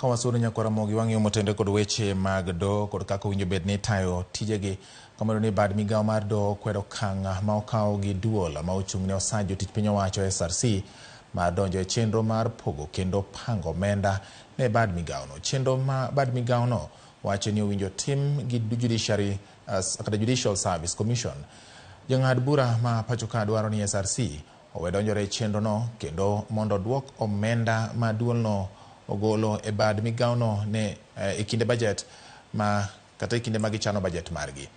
Ka wasudo nyakwara Ramogi wang'iyo motende kod weche mag doho kod kaka owinjo bed ni itayo tijegi. Kamano ni bad migawo mar doho kwedo okang' ma okaw gi duol ma ochung' ne osach jotich piny owacho SRC mar donjo e chenro mar pogo kendo pango omenda ne bad migawono. Chenro ma bad migawono wacho ni owinjo tim gi Judiciary kata Judicial Service Commission. Jong'ad bura ma pacho ka dwaro ni SRC owe donjore e chenrono kendo mondo oduok omenda ma duolno ogolo e bad migawono ne e kinde bajet ma kata e kinde ma gichano bajet margi.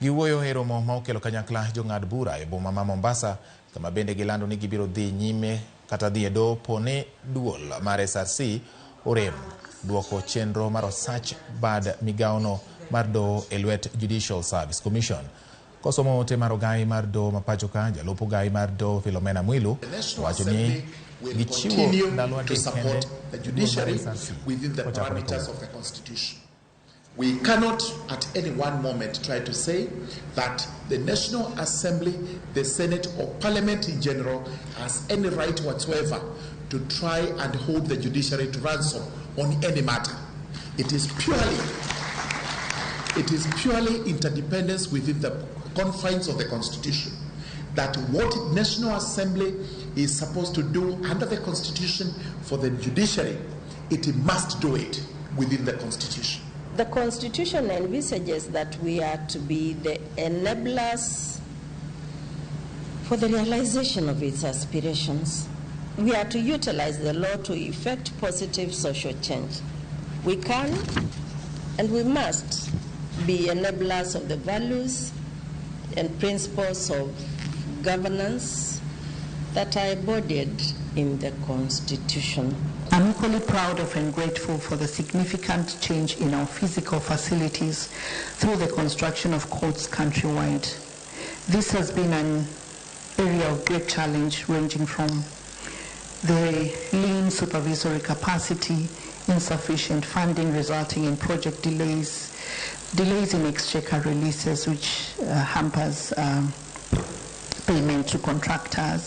Giwuoyo e romo ma okelo kanyakla jong'ad bura e boma ma Mombasa, kama bende gilando ni gibiro dhi nyime kata dhi e doho po ni duol mar SRC orem duoko chenro mar osach bad migawono mar doho e lwet Judicial Service Commission. Kosomo ote mar ogai mar doho ma pacho ka, jalup ogai mar doho Philomena Mwilu owacho ni gichiwo ndalo adek kende duol mar SRC kochakore kawuono. We cannot at any one moment try to say that the National Assembly, the Senate, or Parliament in general has any right whatsoever to try and hold the judiciary to ransom on any matter. It is purely interdependence within the confines of the Constitution. That what National Assembly is supposed to do under the Constitution for the judiciary, it must do it within the Constitution. The Constitution envisages that we are to be the enablers for the realization of its aspirations. We are to utilize the law to effect positive social change. We can and we must be enablers of the values and principles of governance that are embodied in the Constitution. I'm equally proud of and grateful for the significant change in our physical facilities through the construction of courts countrywide. This has been an area of great challenge, ranging from the lean supervisory capacity, insufficient funding resulting in project delays, delays in exchequer releases, which hampers payment to contractors.